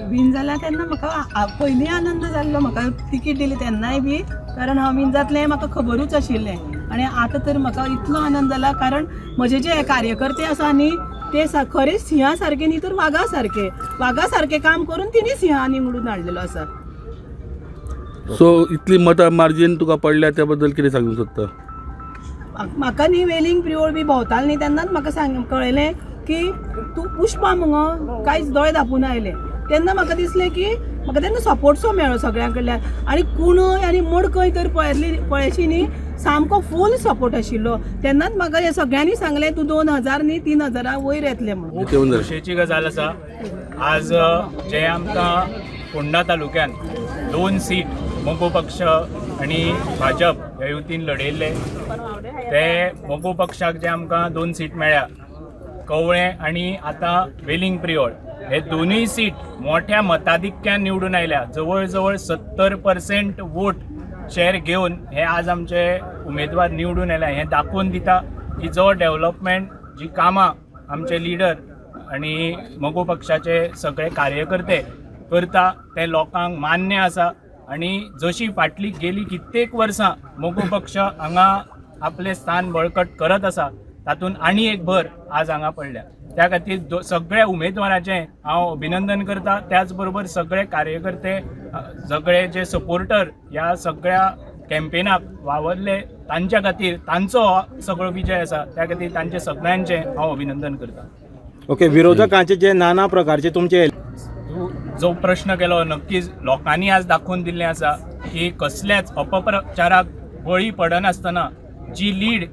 Wien जाल्या तेन्ना म्हाका पयलीं आनंद जाल्लो. म्हाका तिकीट दिली तेन्नाय बी, कारण हांव वीन जातलें हें म्हाका खबरूच आशिल्लें. आनी आतां तर म्हाका इतलो आनंद जाला, कारण म्हजे जे कार्यकर्ते आसा न्ही, ते खरेंच सिंहा सारके न्ही तर वागा सारके, वागा सारके काम करून तिणी सिंहा निवडून हाडलेलो आसा. सो इतली मतां मार्जीन तुका पडल्या, त्या बद्दल कितें सांगूंक सोदता? म्हाका न्ही वेलींग प्रियोळ बी भोंवतालें न्ही, तेन्नाच म्हाका सांग कळयलें की तूं पुष्पा मुगो, कांयच दोळे धांपून आयलें. तेन्ना म्हाका दिसलें की म्हाका तेन्ना सपोर्टसो मेळ्ळो सगळ्यां कडल्यान. आनी कुणय आनी मडकय तर पळयतली पळयशी न्ही, सामको फूल सपोर्ट आशिल्लो. तेन्नाच म्हाका हे सगळ्यांनी सांगलें, तूं 2000 न्ही, 3000 वयर येतलें म्हणून. खूब जेवण जालें. खोशयेची गजाल आसा. आज जे आमकां फोंडा तालुक्यान दोन सीट मगो पक्ष आनी भाजप ह्या युतीन लढयल्ले, ते मगो पक्षाक जे आमकां दोन सीट मेळ्ळ्या, कवळें आनी आतां वेलिंग प्रियोळ, हे दोनूय सीट मोठ्या मताधिक्यान निवडून आयल्या. जवळ जवळ 70% वोट शेअर घेवन हे आज आमचे उमेदवार निवडून आयल्या. हें दाखोवन दिता की जो डेव्हलपमेंट, जी कामां आमचे लिडर आनी मगो पक्षाचे सगळे कार्यकर्ते करता, ते लोकांक मान्य आसा. आनी जशी फाटली गेली कित्येक वर्सां मगो पक्ष हांगा आपलें स्थान बळकट करत आसा, तातूंत आनी एक भर आज हांगा पडल्या. त्या खातीर सगळ्या उमेदवाराचें हांव अभिनंदन करता. त्याच बरोबर सगळे कार्यकर्ते, सगळे जे सपोर्टर ह्या सगळ्या कॅम्पेनाक वावरले, तांच्या खातीर तांचो हो सगळो विजय आसा. त्या खातीर तांचे सगळ्यांचें हांव अभिनंदन करता. ओके, विरोधकांचे जे नाना प्रकारचे तुमचे तूं जो प्रश्न केलो, नक्कीच लोकांनी आज दाखोवन दिल्लें आसा की कसल्याच अपप्रचाराक बळी पडनासतना जी लीड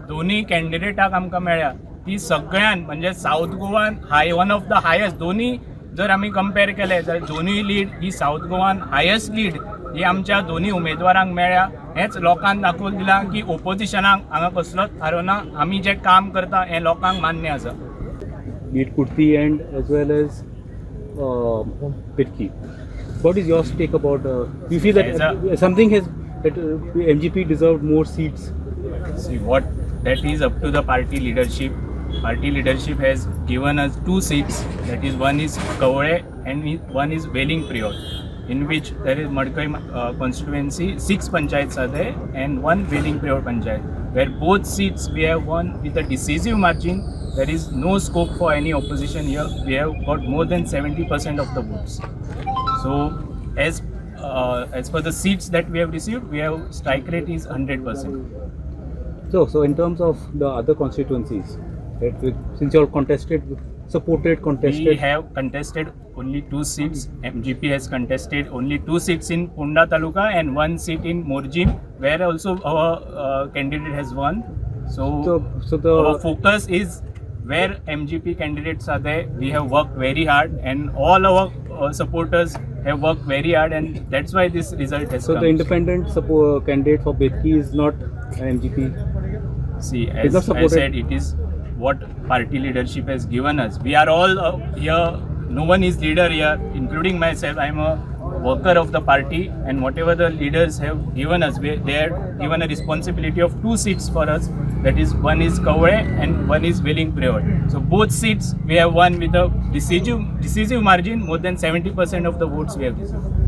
दोनूय कॅन्डिडेटाक आमकां मेळ्ळ्या, ती सगळ्यान म्हणजे south Goan one of the highest. दोनूय जर आमी कंपेर केले जाल्यार दोनूय लीड ही सावथ गोवान हायस्ट लीड ही आमच्या दोनूय उमेदवारांक मेळ्ळ्या. हेंच लोकांक दाखोवन दिलां की ओपोजिशनाक हांगा कसलोच थारो ना. आमी जें काम करता हें लोकांक मान्य आसा. Be it Kurti and as well as Betki. What is your take about? You feel that something has that MGP deserved more seats? See, what that is up to the party leadership. Party leadership has given us two seats. That is, one is Kavale and one is Veling Priol, in which there is Madkai constituency, six panchayats are there, and one Veling Priol panchayat, where both seats we have won with a decisive margin. There is no scope for any opposition here. We have got more than 70% of the votes. So, as per the seats that we have received, we have strike rate is 100%. So in terms of the other constituencies, that since you all contested, supported, contested. We have contested only two seats. MGP has contested only two seats in Ponda Taluka and one seat in Morjim, where also our candidate has won. So, So the our focus is where MGP candidates are there. We have worked very hard, and all our supporters have worked very hard, and that's why this result has so come. The independent support candidate for Betki is not an MGP. See, It's as not I supported. Said, it is what party leadership has given us. We are all here. No one is leader here, including myself. I am a worker of the party, and whatever the leaders have given us, they have given a responsibility of two seats for us. That is, one is Kavale and one is Veling Priol. So both seats we have won with a decisive margin. More than 70% of the votes we have received.